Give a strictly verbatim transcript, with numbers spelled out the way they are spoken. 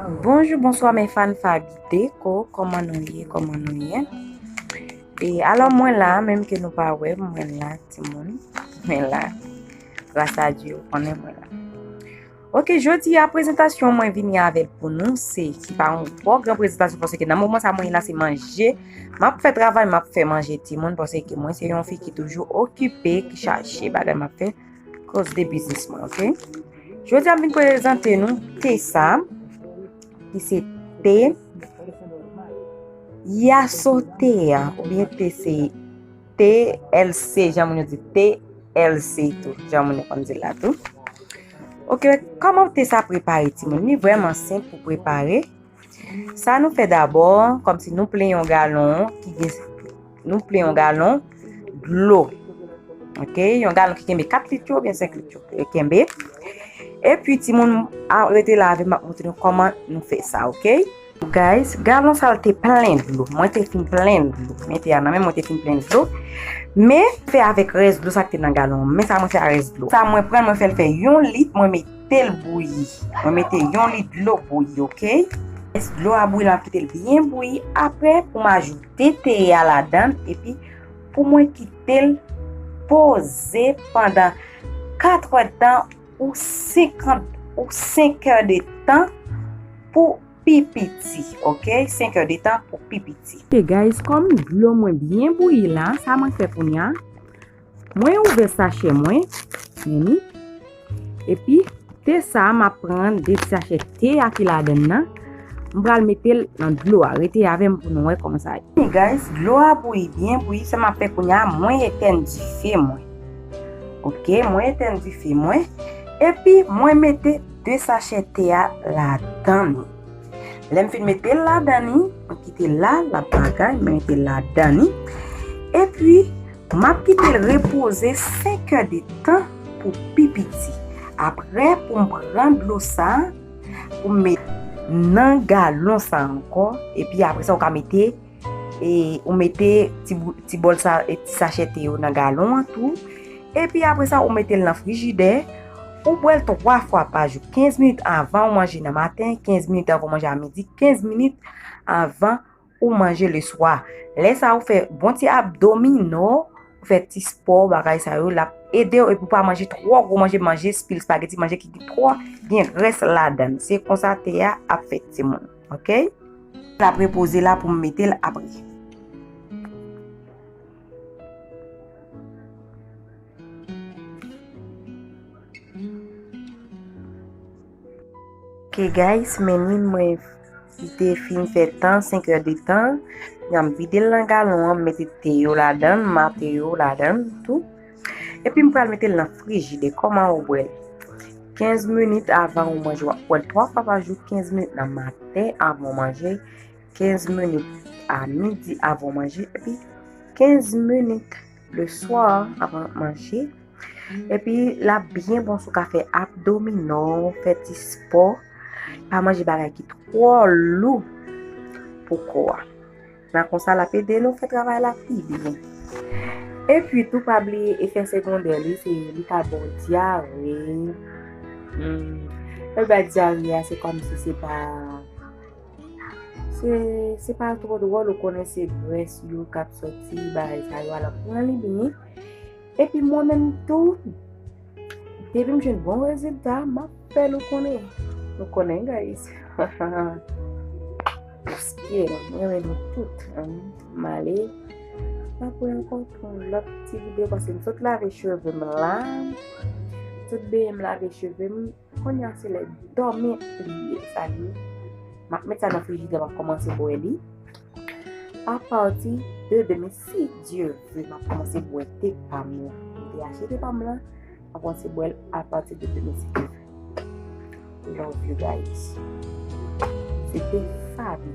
Bonjou, bonswa, men fan Faby Déco. Kòman nou ye? Kòman nou ye? E alò, mwen la, menm ke nou pa wè m, mwen la, timoun. Mwen la. Gras a Dye, ou konnen mwen la. Ok, jodi a, prezantasyon mwen vini avè l pou nou, se, se pa yon twò gran prezantasyon, paske nan moman sa mwen ye la, se manje. M ap fè travay, m ap fè manje timoun, paske mwen se yon fi ki toujou okipe, ki chache bagay m ap fè, koz de biznis mwen, ok? Jodi a, m vin prezante nou te sa, ki se te yasote a, oubyen te se T L C, jan moun yo di, T L C tou, jan moun yo konn di l la tou. Ok, kòman te sa prepare, timoun? Li vrèman senp pou prepare. Sa nou fè dabò, kòmsi nou plen yon galon ki gen, nou plen yon galon dlo. Ok, yon galon ki kenbe kat lit yo oubyen senk lit yo, e kenbe. Epi, timoun, a, rete la avè m, m ap montre nou kòman nou fè sa, ok? Guys, galon sa l te plen dlo. Mwen te fin plen dlo. Men te a nan men mwen te fin plen dlo. Men, fè avèk rès dlo sa k te nan galon. Men sa mwen fè a rès dlo. Sa mwen pran, mwen fè l fè yon lit, mwen mete l bouyi. Mwen mete yon lit dlo bouyi, ok? Rès dlo a bouyi, la m kite l byen bouyi. Apre, pou m ajoute te a ladan l, epi pou mwen kite l poze pandan kat è tan ou senkant ou senk è de tan pou pi piti, ok? Senk è de tan pou pi piti. Ok, guys, kòm dlo mwen byen bouyi la, sa mwen fè kounye a, mwen ouvè sachè mwen, men ni, epi te sa, m ap pran de sachè te a ki ladan l nan, m pral mete l nan dlo a. Rete avè m pou nou wè kòman sa ye. Guys, dlo a bouyi, byen bouyi, sa m ap fè kounye a, mwen etèn dife mwen. Ok, mwen etèn dife mwen. Epi, mwen mete de sachè te a ladan li. Lè m fin mete l ladan li, mwen kite l la, l ap bagay, mwen mete l ladan li. Epi, m ap kite l repoze senk è de tan pou pi piti. Apre, pou m pran dlo sa, pou m met nan galon sa ankò. Epi apre sa, ou ka mete, e, ou mete ti bou-, ti bòl sa, e, ti sachè te yo nan galon an tou. Epi apre sa, ou mete l nan frijidè. Ou bwè l twa fwa pa jou. Kenz minit avan ou manje nan maten, kenz minit avan ou manje a midi, kenz minit avan ou manje leswa. Lè sa a, ou fè bon ti abdomino, ou fè ti spò, bagay sa yo, l ap ede w, epi w pa manje twò gwo manje, manje stil spageti, manje ki gen twò, gen grès ladan l. Se konsa te a ap fèt, timoun. Ok? L ap repoze la pou m mete l apre. Ok, guys, men ni mwen li te fin fè tan, senk è de tan. N ap vide l nan galon an, mete te yo ladan l, mate yo ladan l tou. Epi m pral mete l nan frijidè. Kòman ou bwè l? Kenz minit avan ou manje, w ap bwè l twa fwa pa jou, kenz minit nan maten avan ou manje, kenz minit a midi avan ou manje, epi kenz minit le swa avan manje. Epi l ap byen bon si w ka fè abdomino, fè ti spò, pa manje bagay ki twò lou pou kò a. Nan konsa, l ap ede nou fè travay la pi byen. Epi tou, pa bliye efè segondè li, se li ka ba w dyare. Hmm. Lè l bay dyare a, se kòmsi se pa, se, se pa twò dwòl, ou konnen se grès yo k ap sòti, bagay sa yo, alò pran li byen. Epi mwen menm tou, depi m jwenn bon rezilta, m ap fè nou konnen. Nou konnen, guys. Paske mwen renmen nou tout. Hein? M ale. M ap wè ankò pou yon lòt ti videyo, paske m sot lave cheve m la. M sot benyen, m lave cheve m. Kounye a se lè dòmi li ye, sa li ye. M ap met sa nan frijidè, m ap kòmanse bwè li. Apati de demen, si Dye ve, m ap kòmanse bwè te pa m lan. M te achte te pa m lan, m ap kòmanse bwè l apati de demen, si Dye ve. Love you guys. Se te Faby.